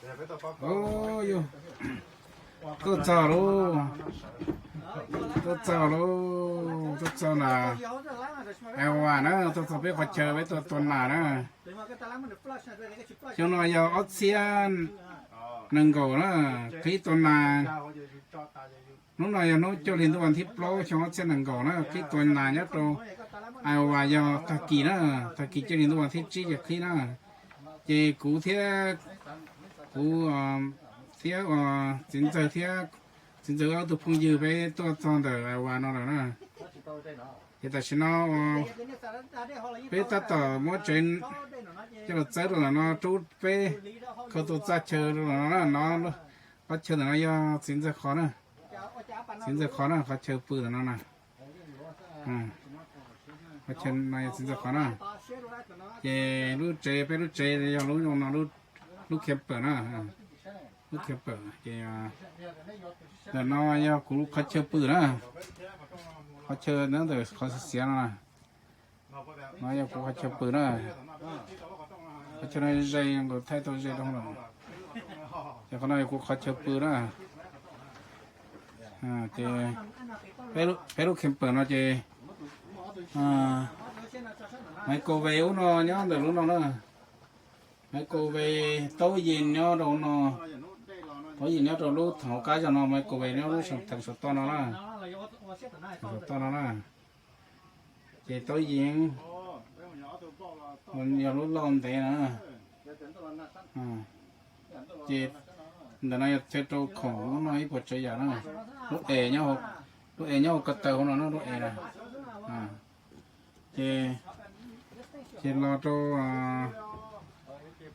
Ub, yus tuaj txog lauj, tuaj txog lauj, tuaj txog na, Iowa na, tuaj txog peb qhov chaw peb tuaj tua nas na. Xyoo no yog ob txhiab nees nkaum na, qhib tua nas. Hnub no yog hnub cuaj hli ntuj vas thib plaub xyoo ob txhiab nees nkaum na, qhib tua nas nyob rau Iowa yog tag kis na, tag kis cuaj hli ntuj vas thib tsib ces qhib na. Ces kuv thiab, kuv thiab txiv ntxawg thiab, txiv ntxawg ob tug phooj ywg peb tuaj txog ntawm Iowa no lawm na. Ces tam sim no peb tab tom muab tsev coj los txawb rau ntawm no rub peb khaws tus txaj chaw rau ntawm no na, no qhov chaw ntawm no yog txiv ntxawg qhov na, txiv ntxawg qhov na, qhov chaw pw ntawm no na. Qhov chaw no yog txiv ntxawg qhov na. Ces lub tsev, peb lub tsev yog lub no, lub camper na, lub camper ces ntawm no yog kuv qhov chaw pw na, qhov chaw nyob ntawm qhov xiav xiav no na. No yog kuv qhov chaw pw na, qhov chaw no ze nkaus, thaij tau ze rau lawm. Ces qhov no yog kuv qhov chaw pw na. Ces peb lub camper no ces microwave ub no nyob ntawm lub no na. Microwave, taub yees nyob rau no, taub yees nyob rau lub theem hauv qab zog no, microwave nyob lub theem saum toj no na, saum toj no na. Ces taub yees yog lub loj ntev na. Ces ntawm no yog chaw rau khoom no ib puas tsav yam na. Lub es, lub es nyob hauv ko taw hauv no na, lub es na. Ces, ces los rau,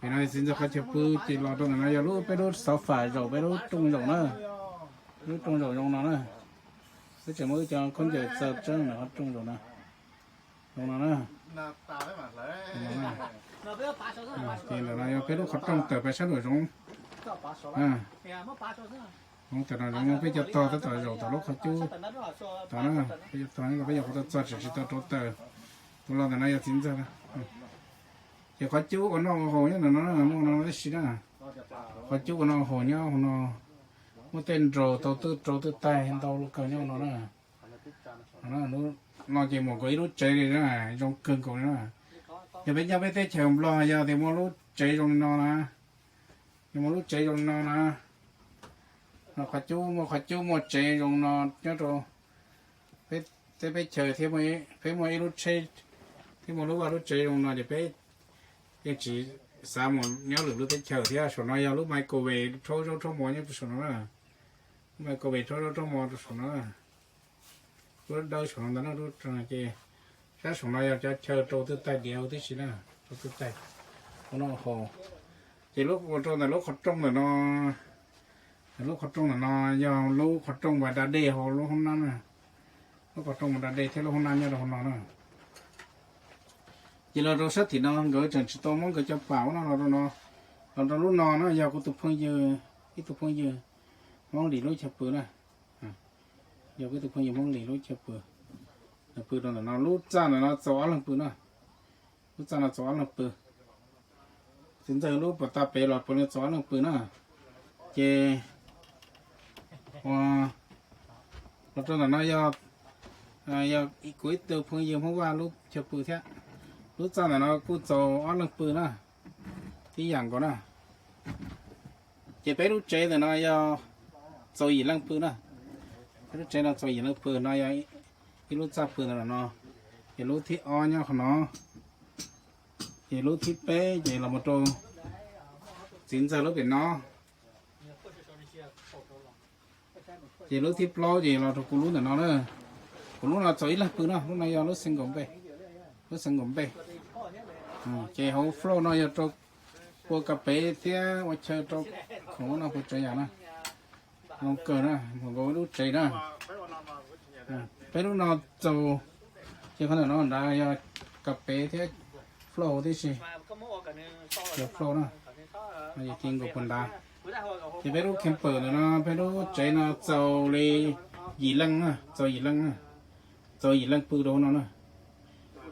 pem no txiv ntxawg qhov chaw pw, ces los rau ntawm no yog lub, peb lub sofa zaum, peb lub rooj zaum na. Lub rooj zaum zoo no na. Peb tseem muab wb cov khaub ncaws txawb tseeb ntawm qhov rooj zaum na. Zoo no na. Ces ntawm no yog peb lub qhov rooj tawm pem sab nraum zoov. Zoov tawm no zoov, peb cov tog tab tom zaum tom lub qhov cub tod na. Peb cov tog, peb cov qhov txog txog tsis, tsis tau rauv taws. Tus los ntawm no yog txiv ntxawg. Ces qhov cub ua noj ua haus nyob ntawm no, muaj no tib si na. Qhov cub ua noj ua haus nyob hauv no, muaj tej nraus tau twb rau twb taig ntau lub kawg nyob hauv no na. No ces muaj nkaus ib lub tsev li na, zoo kawg nkaus li na. Yog peb nyob peb teb chaws Nplog yog tias muaj lub tsev zoo li no na, yog muaj lub tsev zoo li no na, qhov cub, muaj qhov cub muaj tsev zoo no nyob rau peb teb peb chaws thiab, peb muaj ib lub tsheb thiab muaj lub vaj lub tsev zoo no ces peb yeej tsis xav mus nyob lwm lub teb chaws thiab. Saum no yog lub microwave rhaub zaub rhaub mov nyob rau saum no na, lub microwave rhaub zaub rhaub mov rau saum no na. Lub dawb saum no ntag na, lub ces sab saum no yog cov chaw rau twb taig diav huv tib si na, rau twb taig ua noj haus. Ces lub ua rau ntawm lub qhov rooj ntawm no, lub qhov rooj ntawm no yog lub qhov rooj npas da dej hauv lub hoob nab na. Lub qhov rooj npas da dej thiab lub hoob nab nyob rau hauv no na. Ces los rau sab tim no nkawd tseem tsis tau muab nkawd cov pam ub no los rau no, los rau lub no na, yog kuv tus phooj ywg, ib tug phooj ywg Hmoob Lis lub chaw pw na. Yog kuv ib tug phooj ywg Hmoob Lis lub chaw pw. Nws pw rau ntawm no, lub txaj ntawm no txaus ob leeg pw na. Lub txaj no txaus ob leeg pw. Txiv ntxawg lub puag ta pem los puav leej txaus ob leeg pw na. Ces ua, los rau ntawm no yog, yog kuv ib tug phooj ywg Hmoob Vaj lub chaw pw thiab. Lub txaj ntawm no kuj txaus ob leeg pw na, tib yam nkaus na. Ces peb lub tsev ntawm no yog txaus yim leej pw na. Peb lub tsev no txaus yim leej pw no yog ib lub txaj pw ntawm no. Ces lub thib ob nyob qhov no, ces lub thib peb ces los mus rau txiv ntxawg lub pem no. Ces lub thib plaub ces los rau kuv lub ntawm no na. Kuv lub no txaus ib leeg pw no, lub no yog lub single bed, lub single bed. Ces hauv floor no yog rau ua kas pev thiab ua chaw rau khoom no puas tsav yam na. Zoo kawg na, nkaus lub tsev na. Peb lub no txaus, ces qhov ntawm no nrad yog kas pev thiab floor tib si. Yog floor na, ces nkaus puag nrad. Ces peb lub camper ntawm no, peb lub tsev no txaus li yim leej na, txaus yim leej na, txaus yim leej pw rau hauv no na.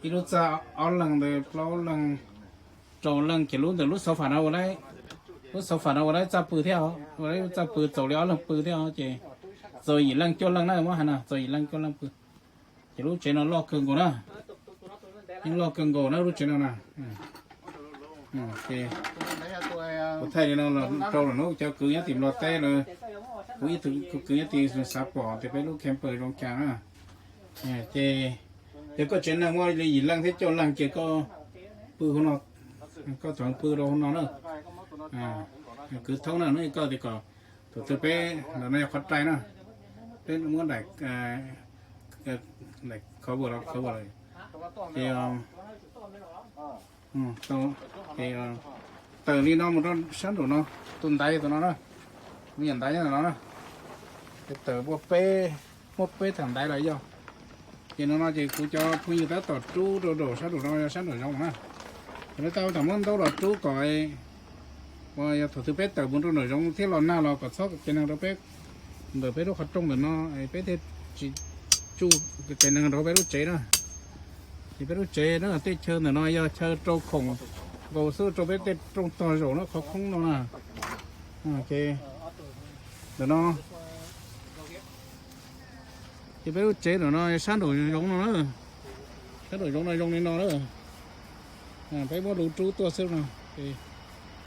Ib lub txaj ob leeg ntawd, plaub leeg, rau leej, ces lub ntawm lub sofa no ua lawm. Lub sofa no ua lub txaj pw thiab, ua lub txaj pw txaus li ob leeg pw thiab ces txaus yim leej cuaj leej na, muab hais no txaus yim leej cuaj leej pw. Ces lub tsev no loj kawg nkaus na, yeej loj kawg nkaus na lub tsev no na. Ces kuv thaij li no los rau lawm hnub cov kwv nyob tim Nplog teb lawm, kuv ib tug kwv nyob tim xav pom tias peb lub camper zoo cas na. Ces yog koj tsev neeg muaj li yim leej thiab cuaj leeg ces koj pw hauv no, koj txhob pw rau hauv no na. Kwv thoob na, hnub koj tias kom thaum twg peb, ntawm no yog qhov rai na, peb muab daim, daim cover los cover lawm ces tawm li no mus rau sab nraum no, tus ntaiv tus no na, lub yam ntaiv nyob ntawm no na, ces tawm muaj peb, muaj peb thaum ntaiv los yog. Ces no no ces kuv cov phooj ywg tab tom rub rau nraum sab nraum no, sab nraum zoov na. Ces lawv tab tom muab ntaub los rub kom uas yog thaum twg peb tawm mus rau nraum zoov thiab los nag los kom txhob kev neeg rau peb ntawm peb lub qhov rooj ntawm no, peb thiaj tsis tsuj kev neeg rau peb lub tsev na. Ces peb lub tsev na, tej chaw ntawm no yog chaw rau khoom nkaus xwb rau peb tej rooj tog zaum no qhov khoob no na. Ces ntawm no ces peb lub tsev ntawm no sab nraum zoov no na, sab nraum zoov no zoo li no na. Peb muab lub rub tuaj xwb no,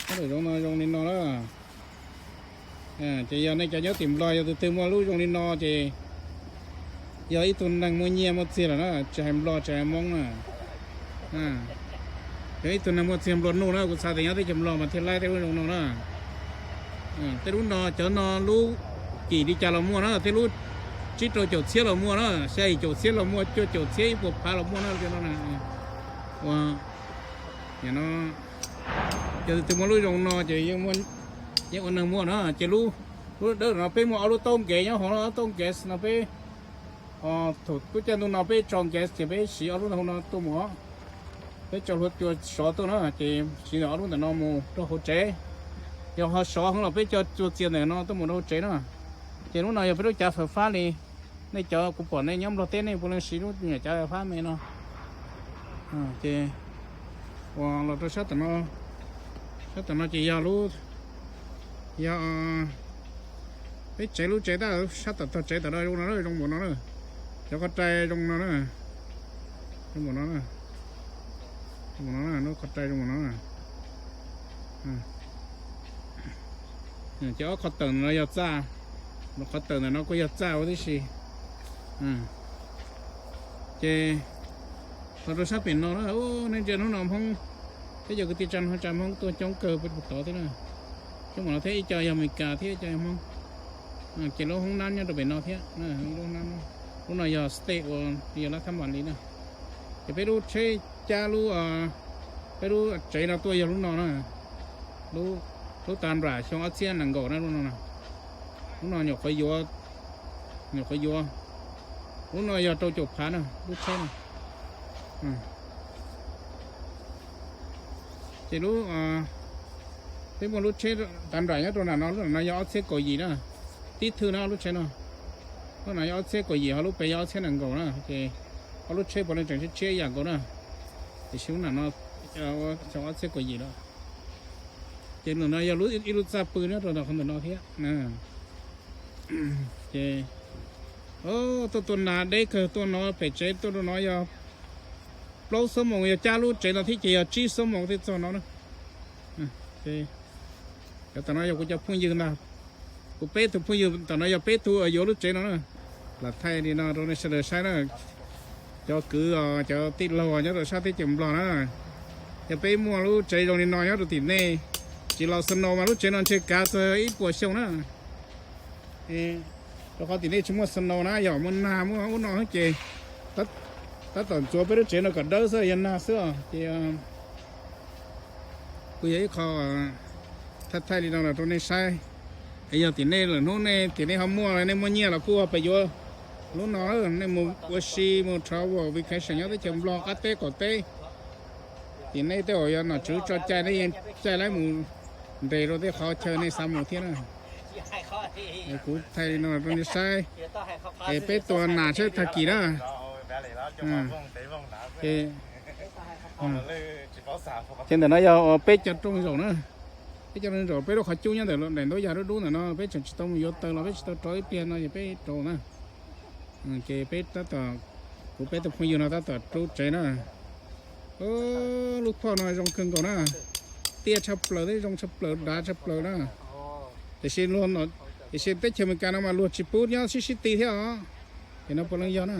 sab nraum zoov no zoo li no na. Ces yog nej cov nyob tim Nplog yog tus twg muaj lub zoo li no ces yog ib tug neeg muaj nyiaj muaj txiag lawm na, tsis hais Nplog tsis hais Hmoob na. Yog ib tug neeg muaj txiag nplua nuj na, kuv xav tias nyob teb chaws Nplog mas thiaj laib tej lub zoo no na. Tej lub no cov no lub kim li cas los muaj na, tej lub tsib rau caum txhiab los muaj na, xya yim caum txhiab los muaj, cuaj caum txhiab ib puas phav los muaj na, tej no na. Ua, no, yog tus twg muaj lub zoo no ces yeej ua neeg muaj na. Ces lub, lub dawb no peb muaj ob lub taub nkev nyob hauv no, ob taub nkev no peb, thaum lub caij ntuj no peb tso nkev ces peb siv ob lub no tuaj mus, peb tso hlua cua sov tuaj na, ces siv ob lub ntawm no mus rau hauv tsev. Yog ho sov heev los peb coj cua txias ntawm no tuaj mus rau hauv tsev na. Ces lub no yog peb lub cav fawm fab li. Nej cov kuv pom nej nyob Nplog teb nej puav leej siv lub nyuam cav fab me no. Ces uas los rau sab tom no, sab tom no ces yog lub, yog peb tsev, lub tsev tab sab tom tog tsev tom no zoo no, zoo npaum no na. Cov qhov rai zoo no na, zoo npaum no na, zoo npaum no na, lub qhov rai zoo npaum no na. Ces ob qhov tawm ntawm no yog txaj, qhov tawm ntawm no kuj yog txaj ua tib si. Ces los rau sab pem no na, nej ntsia hnub no Hmoob, peb cov kwv tij tsa Hmoob, tsa Hmoob tuaj coob kawg puag tod thiab na. Coob npaum no thiab, ib co yog Amelikas thiab ib co yog Hmoob. Ces lub hoob nab nyob rau pem no thiab, lub no yog stage ua, yog lab thab mam li na. Ces peb lub tsheb cab lub, peb lub tsev no tuaj yog lub no na. Lub, lub tas nram xyoo ob txhiab nees nkaum na, lub no na. Lub no nyuam qhuav yuav, nyuam qhuav yuav. Lub no yog rau caum phav na lub tsheb no. Ces lub, peb muaj lub tsheb tav nram nyob rau nram no, lub nram no yog ob txhiab kaum yim na. Tib thwj no lub tsheb no, lub no yog ob txhiab kaum yim, ho lub pem yog ob txhiab nees nkaum na. Ces ob lub tsheb puav leej tseem tshiab tshiab ib yam nkaus na. Tiam sis lub nram no xyoo ob txhiab kaum yim lawm. Ces nram no yog ib lub txaj pw nyob rau qhov ntawm no thiab. Ces tuaj tua nas deb kawg, tuaj no pem tsev tuaj rau no yog plaub xuab moos, yog cab lub tsev no thiab ces yog tsib xuab moos thiaj txog no na. Cov tom no yog kuv cov phooj ywg ntag. Kuv peb tug phooj ywg tom no yog peb tug yuav lub tsev no na. Lam thaij li no rau nej sawv daws saib na. Cov kwv, cov tij laug nyob rau sab teb chaws Nplog na, yog peb muaj lub tsev zoo li no nyob rau tim nej, tsis los snow mas lub tsev no ntshe kav txog ib puas xyoo na. Rau qhov tim nej tsis muaj snow na, yog muaj nag muaj ub no ces tab tom ntxuav peb lub tsev no kom dawb xwb, yog nag xwb os. Ces kuj yog ib qho thaij thaij li no los rau nej saib. Es yog tim nej lwm hnub nej tim nej ho muaj, nej muaj nyiaj los kuj pes yuav lub no, nej mus ua si mus travel vacation nyob teb chaws Nplog qab teb qaum teb. Tim nej tej uas yog nom tswv tso cai nej yeej caij laib mus nres rau tej qhov chaw nej xav mus thiab na. Kuv thaij li no rau nej saib. Es peb tua nas tsheb tag kis na. Ces ntawm no yog peb cov rooj zaum na. Peb cov neeg zaum peb lub qhov cub nyob ntawm daim ntaub yas dub dub ntawm no, peb tseem tsis tau mus yuav taws los peb tsis tau rau ib pliag no ces peb rau na. Ces peb tab tom, kuv peb tus phooj ywg no tab tom rub tsev na. Lub phoj no zoo kawg nkaus na, tiaj tshaj plaws thiab zoo tshaj plaws dav tshaj plaws na. Tiam sis, tiam sis teb chaws Amelikas no mas luag tsis pub nyob sib sib ti thiab os. Ces no puav leej yog na.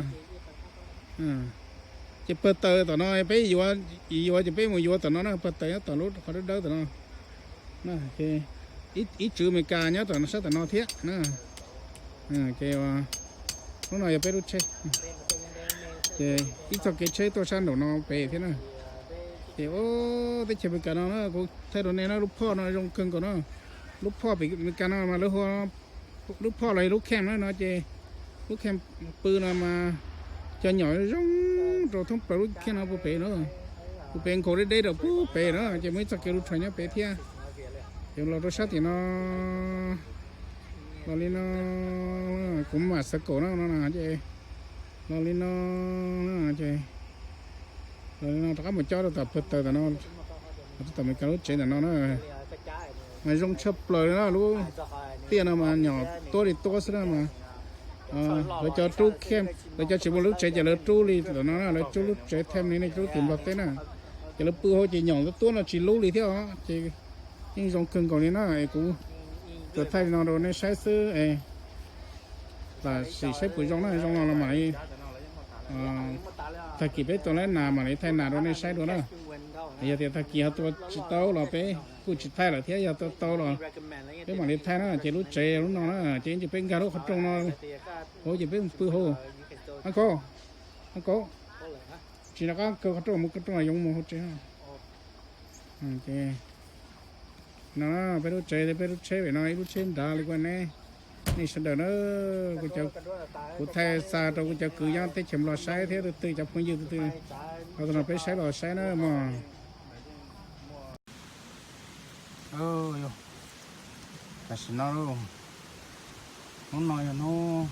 Ces pawg taws tom no peb yuav, yuav ces peb mus yuav tom no na, pawg taws nyob tom lub qhov dawb dawb tom no. Ces ib tswv Amelikas nyob tom sab tom no thiab na. Ces hnub no yog peb lub tsheb, ces ib txoj kev tsheb tuaj sab nraum no pem thiab na. Ces teb chaws Amelikas no na kuv thaij rau nej na, lub phoj no zoo kawg nkaus na. Lub phoj pem Amelikas no mas lawv hu, lub phoj los lub kheej na no ces lub kheej pw no mas cov nyom zoo rau thoob plaws lub kheej no puag pem na. Puag pem nkaus deb deb rau puag pem na ces muaj ib txoj kev lub tsheb nyob pem thiab. Ces los rau sab tim no, los li no, kuv mam xav kaum na no ces los li no, ces los li no rov qab mus cob rau tom pawg taws tom no, rau tom Amelikas lub tsev ntawm no na. Mas zoo tshaj plaws li na, lub tiaj no mas nyom tuab li tuab xwb na mas lawv cov rub kheej, lawv cov tsis muaj lub tsev ces lawv rub li tom no na, lawv rub lub tsev them li nej rub tim Nplog teb na. Ces lawv pw hauv ces nyom tuab no tsis lub li thiab os, ces yeej zoo kawg nkaus li na. Es kuv tsuas thaij li no rau nej saib xwb es tam sim saib puas zoo na, zoo no los mam li, tag kis peb tua laib nas mam li thaij nas rau nej saib dua na. Yog tias tag kis ho tua tsis tau los peb kuj tsis thaij lawm thiab, yog tua tau los peb mam li thaij na. Ces lub tsev lub no na ces ib ntsis peb nkag lub qhov rooj no, hauv ces peb mus pw hauv. Ab kaub, ab kaub, tsis rov qab kaw qhov rooj mus, kaw rooj los yoov mus hauv tsev. No peb lub tsev, peb lub tsheb pem no ib lub tsheb nrad li kuv ne. Nej sawv daws na, kuv thaij xa rau kuv cov kwv nyob teb chaws Nplog saib thiab, tus twg cov phooj ywg tus twg ho tau no peb saib los saib na mog. Tam sim no, hnub no yog hnub,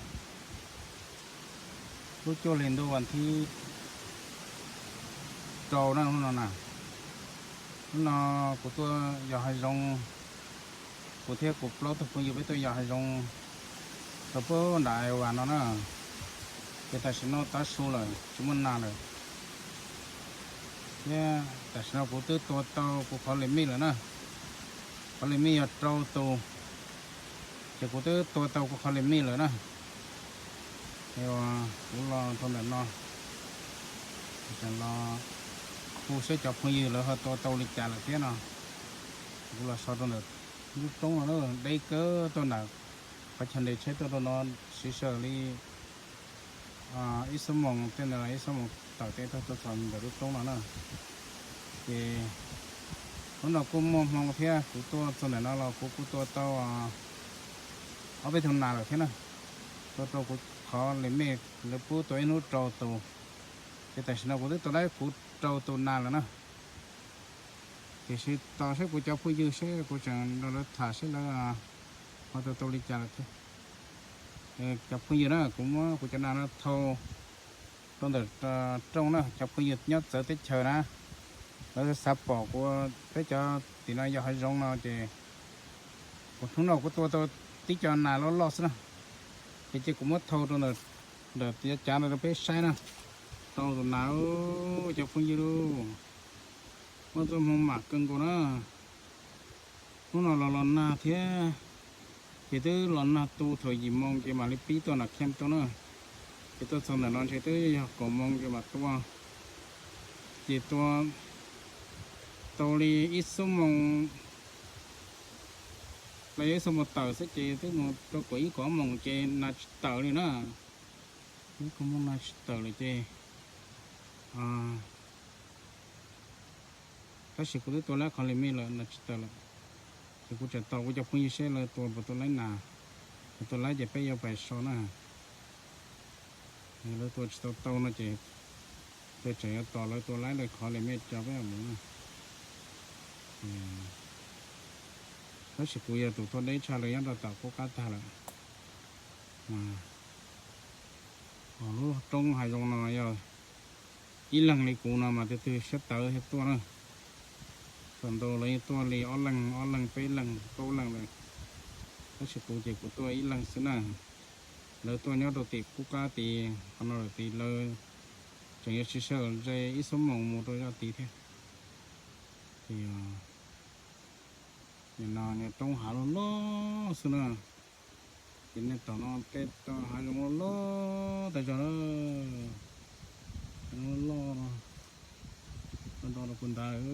lub cuaj hli ntuj vas thib rau na, hnub no na. Hnub no kuv tuaj yos hav zoov, kuv thiab kuv plaub tug phooj ywg peb tuaj yos hav zoov rau puag nram Iowa no na. Ces tam sim no tav su lawm tsis muaj nas lawm. Thiab tam sim no kuv twb tua tau kuv qhov limit lawm na. Qhov limit yog rau tus, ces kuv twb tua tau kuv qhov limit lawm na. Kuv los rau ntawm no, los hu seb cov phooj ywg lawv ho tua tau li cas lawm thiab no. Kuv los so rau ntawm lub roob no, deb kawg tuaj ntawm qhov chaw nres tsheb tuaj rau no siv sij hawm li ib xuab moos tej ntawd, ib xuab moos tawm tej tuaj txog ntawm lub roob no na. Ces hnub no kuj muaj hmoo thiab, kuv tuaj txog ntawm no los kuv kuj tua tau ob peb tug nas lawm thiab na. Tua rau kuv qhov limit, lawv pub tua ib hnub rau tus. Ces tam sim no kuv twb tua laib kuv rau tus nas lawm na. Tiam sis tos saib kuv cov phooj ywg seb, kuv tseem nrog lawv tham seb lawv ho tua tau li cas lawm thiab. Cov phooj ywg na, kuv muab kuv cov nas no thau rau ntawm rooj na, cov phooj ywg nyob txawv teb chaws na, lawv xav pom kuv peb cov tim no yos hav zoov no ces kuv hnub no kuv tua tau tib co nas loj loj xwb na. Ces ces kuv muab thau rau ntawm, ntawm tiav cav no rau peb saib na. Tau tus nas, cov phooj ywg lauj, muaj txoj hmoo mam kawg nkaus na. Hnub no los los nag thiab, ces twb los nag tu thaum yim moo ces mam li pib tuaj nram Kheej tuaj na. Ces tuaj txog ntawm no ntshe twb yog kaum moo ces mam tua. Ces tua tau li ib xuab moos, los yog ib xuab moos tawm xwb ces twb mus rau kaum ib kaum ob moos ces nas tsis tawm li na. Ib kaum moos nas tsis tawm lawm ces, tab sis kuv twb tua laib qhov limit lawm, nas tsis tawm lawm. Ces kuv tseem tos kuv cov phooj ywg seb lawv tua puas tau laib nas. Lawv tua laib ces peb yuav pais so na. Lawv tua tsis tau tau no ces, ces tseem yuav tos lawv tua laib lawv qhov limit tso peb mam mus na. Tab sis kuv yog tus tuaj deb tshaj lawv nyob rau tom qub qab tag lawm. Lub roob hav zoov no yog ib leeg li kuv no mas tus twg siab tawv thiaj tuaj na. Thaum ntawd lawv yeej tuaj li ob leeg, ob leeg, peb leeg, plaub leeg lawm, tab sis kuv ces kuv tuaj ib leeg xwb na. Lawv tuaj nyob rau tim qub qab tid, qhov no lawm tid lawv tseem yuav tsis sawv ze ib xuab moos mus rau zaj tid thiab. Ces nim no niag roob hav loj loj xwb na, ces nej tom no tej hav zoov loj loj tas zog na, hav zoov loj loj no, loj nto rau puag nrad, loj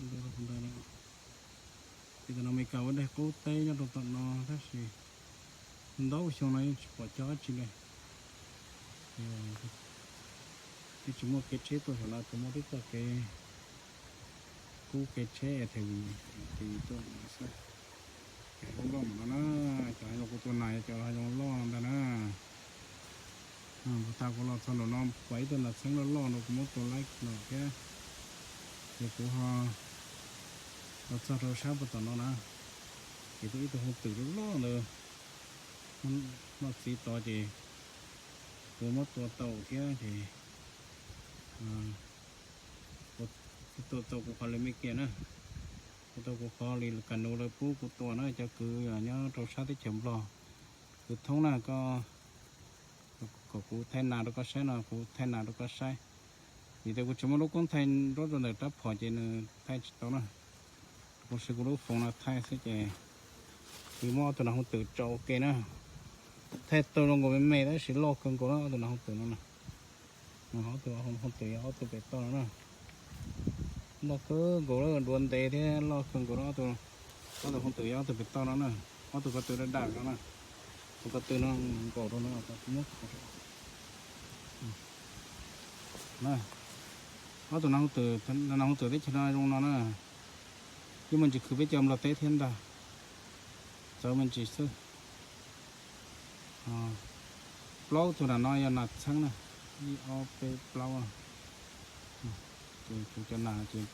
nto rau puag nrad no. Ces tam no Amelikas ua daig qub teb nyob rau tom no tab sis ntau xyoo no yeej tsis pom cog dab tsi li. Yeej tsis muaj kev tsheb tuaj xyov lawv tus muaj tib txoj kev kub kev tsheb es tis tuaj xwb. Ces lub loj no na, cov hav zoov kuv tua nas yog cov hav zoov loj ntag na. Puag ta kuv los txog nraum no pom ib tug nas txheeb loj loj no kuv muab tua laib no thiab. Ces kuv ho los txog rau sab puag tom no na, ces ib tug hooj twm loj loj ntawd noj txiv tod ces kuv muab tua tau thiab ces tua tau kuv qhov li me kiag na. Tua tau kuv qhov li kas nus lawv pub kuv tua na, cov kwv nyob rau sab teb chaws Nplog, kwv Thoob na, koj kom kuv thaij nas rau koj saib no, kuv thaij nas rau koj saib. Vim tias kuv tsis muaj lub koob thaij nruab rau ntawm rab phom ces nws thaij tsis tau na. Kuv siv kuv lub foos no thaij xwb ces kuv muab ob tug nas hooj twm tso ua ke na. Thaij tau zoo nkaus me me tab sis loj kawg nkaus na ob tug nas hooj twm no na. Ob tug hooj twm yog ob tug pem toj no na. Loj kawg nkaus, duav ntev thiab loj kawg nkaus na. Ob tug, ob tug hooj twm yog ob tug pem toj no na. Ob tug ko tw daj daj no na. Tus ko tw no nkaum rau no, muab kho rau. Ob tug nas hooj twm, nas hooj twm teb chaws no zoo no na. Yeej muaj ntsis khwv peb cov Nplog teb thiab ntag. Txawv me ntsis xwb. Plaub tug nas no yog nas txheeb na, ib ob peb plaub. Ces kuv cov nas ces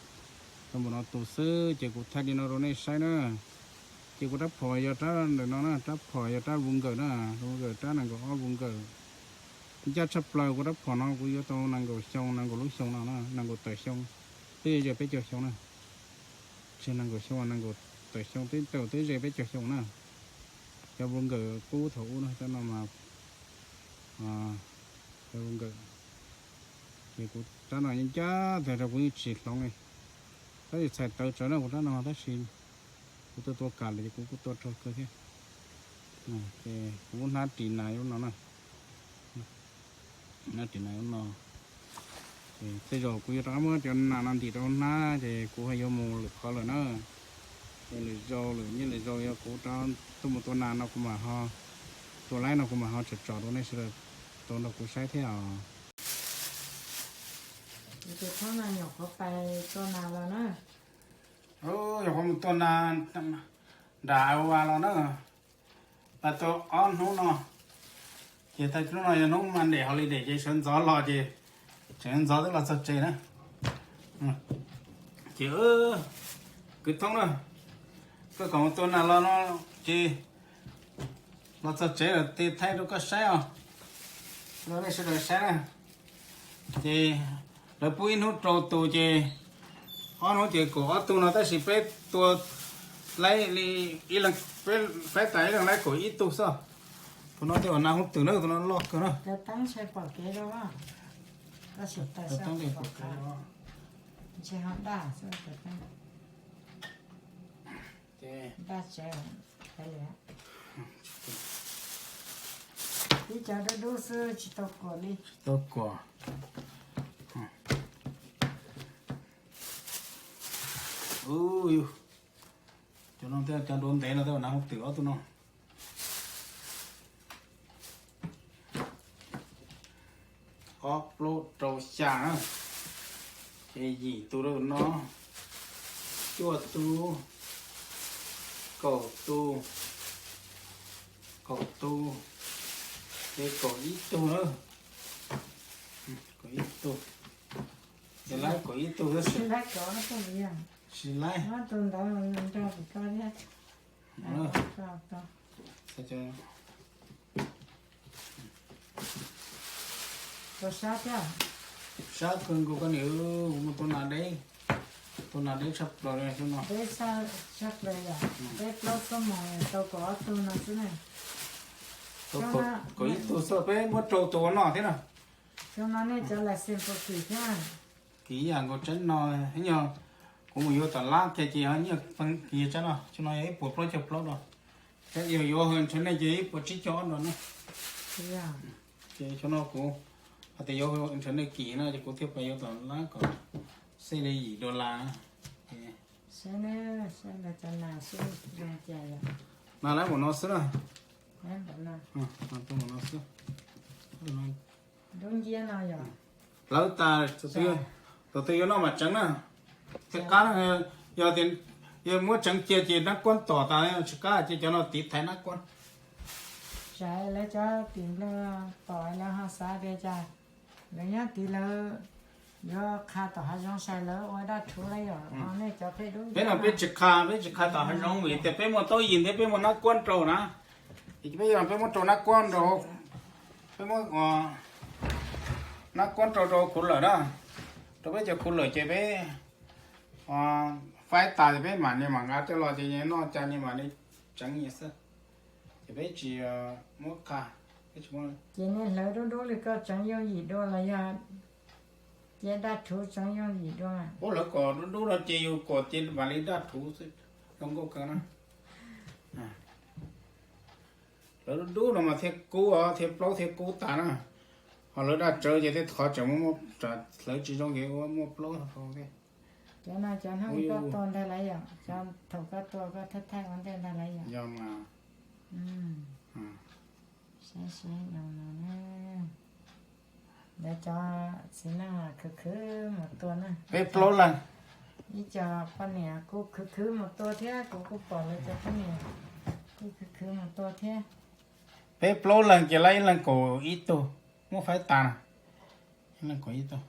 tau npaum no tus xwb ces kuv thaij li no rau nej saib na. Ces kuv rab phom yog rab ntawm no na, rab phom yog rab vu nkawm na, vu nkawm rab nees nkaum ob vu nkawm. Ncaj tshaj plaws kuv rab phom no kuv yuav tau nees nkaum xyoo, nees nkaum lub xyoo no na, nees nkaum tawm xyoo, twb ze peb caug xyoo na. Tsis nees nkaum xyoo, nees nkaum tawm xyoo, twb tau twb ze peb caug xyoo na. Cov vu nkawm qub thaum ub na, rab no mas cov vu nkawm. Ces kuv rab no yeej ncaj tag rau kuv yeej tsis hloov li. Tab sis txhais tawv tsawv na kuv rab no tab sis kuv tuaj tua kam lawm ces kuv kuj tua raug kawg thiab. Ces kuv lub hnab ris nas lub no na. Hnab ris nas lub no. Tej zaum kuv yuav rov qab muab cov nas no ntim rau hnab ces kuv ho yuav mus lwm qhov lawm na. Ces lwm zaus, lwm nyiaj lwm zaus yog kuv rov tuaj mus tua nas no kuv mam ho, tua laib no kuv mam ho tsom tsom rau nej sawv daws tau nrog kuv saib thiab os. Tus thab no nyuam qhuav pais tua nas los na. Nyuam qhuav mus tua nas nram a vas los na. Pais tau ob hnub no, ces tau hnub no yog hnub Monday holiday ces sawv ntxov los ces tseem ntxov twb los txog tsev na. Ces kwv Thoob na, koj kom mus tua nas los no ces los txog tsev lawm ces thaij rau koj saib os, rau nej sawv daws saib na. Ces lawv pub ib hnub rau tus ces ob hnub ces kaum ob tug no tab sis peb tua laib li, peb tas ib leeg laib kaum ib tug xwb. Tus no tej zaum nas hooj twm na, tus no loj kawg na. Ib co dub dub xwb tsis tau kuam li. Tsis tau kuam. Cov no tej cov duav ntev no tej zaum nas hooj twm ob tug no. Ob plaub rau xya na, ces yim tus rau no, cuaj tug, kaum tug, kaum tug, ces kaum ib tug na, kaum ib tug, ces laib kaum ib tug tab sis, tsis laib, tua sab thiab. Sab kawg nkaus koj niam, kuv mus tua nas deb, tua nas deb tshaj plaws li xwb no. Deb tshaj plaws yom, deb plaub xuab moos tau kaum ob tug no xwb na. Kaum ib tug xwb peb muab rau tus ua noj thiab na. Xyoo no nej cov license puas kim thiab? Kim ib yam nkaus tseeb no, ib nyuag kuv mus yuav tom lab kiag ces nyiaj pheej kim tseeb no, xyoo no yog ib puas plaub caug plaub no. Thiab yog yuav hauv internet ces ib puas tsib caug ob no na. Ces xyoo no kuv hais tias yuav hauv internet kim no ces kuv thiaj pais yuav tom lab kom xij li yim dollar na. Saib, saib ntawd cov nas sib zoo cas yom. Nas lab npaum no xwb na. Lab npaum no. Tus no xwb. Dub nciab no yom. Plawv tas, tus twg yuav noj mas tseev na. Thiaj qab, yog tias yog muab tseev cia ces nab kuab tom tas tsis qab ces cov no tiv thaiv nab kuab. Saib lawv cov tim Nplog tom lawv ho xav tias cas, lawv nyob tid lawv yuav qha tom hav zoov sai lawv ua daj rhuv lawm yom, ho nej cov pheej dub. Peb no peb tsis qha, peb tsis qha tom hav zoov vim tias peb muaj taub yim thiab peb muaj nab kuab rau na. Ces peb yog peb muab rau nab kuab rau, peb muab nab kuab rau rau cooler na, rau peb cov cooler ces peb faib tas ces peb mam li mam nqa coj los ces noj cas ni mam li tseev xwb. Ces peb tsis muab qha, peb tsis muab. Ces nej hlawv dub dub li koj tseev yooj yim dua los yog cia daj rhuv tseev yooj yim dua? Ua lawv kom dub dub no ces yus kom ces mam li daj rhuv xwb, zoo nkauj kawg na. Lawv dub dub no mas thiaj kub os, thiaj plaub thiaj kub tas na. Ho lawv daj tsawv ces tej qhov tseem muaj, hlawv tsis zoo ces ua muaj plaub thiab. Cov no cov hnub koj tua ntag lawm yom, cov thaum koj tua koj thaij thaij ua ntej ntag lawm yom. Yog mas. Saib saib no no na. Lawv cov txiv neej khwv khwv mus tua na. Peb plaub leeg. Ib co poj niam kuj khwv khwv mus tua thiab, kuv kuj pom lawv cov poj niam kuj khwv khwv mus tua thiab. Peb plaub leeg ces lawv ib leeg kaum ib tug, muab faib tas na. Ib leeg kaum ib tug.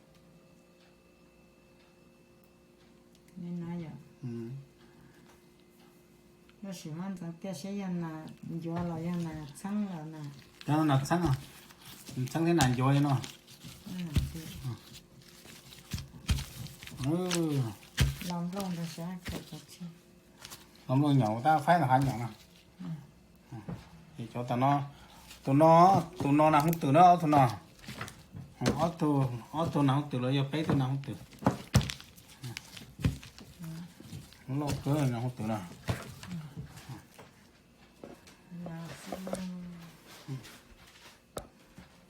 Tab sis muab ntxeev tiaj seb yog nas ncuav los yog nas txheeb los na. Cov no nas txheeb, nas txheeb thiab nas ncuav li no. Los nplooj ntawd sav, los nplooj nyaum tab faib los hav nyaum no. Ces cov tas no, tus no, tus no nas hooj twm na, ob tug no, ob tug, ob tug nas hooj twm los yog peb tug nas hooj twm. Loj kawg nas hooj twm na.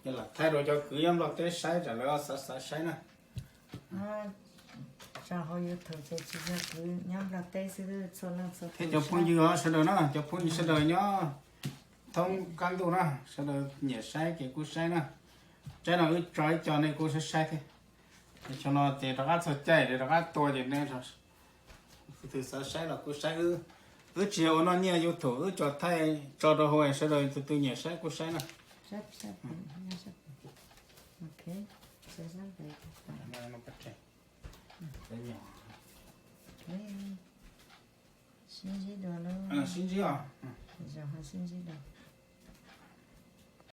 Ces lam thaij rau cov kwv nyob Nplog teb saib tsam lawv xav xav saib na. Tso hauv YouTube ces tsis yog kwv nyob Nplog teb xwb, txhua leej txhua tus. Thiab cov phooj ywg sawv daws na, cov phooj ywg sawv daws nyob thoob qab ntuj na, sawv daws nyiam saib ces kuj saib na. Tsaib no wb tso ib co nej kuj saib saib thiab. Ces xyoo no ces rov qab txog caij rov qab tua ces nej tus twg xav saib los kuj saib. Wb tsis yog ua noj nyiaj YouTube, wb tso thaij tso rau hauv sawv daws tus twg nyiam saib kuj saib na. Sib ntsib dua lauj. Sib ntsib os. Sib ntsib dua.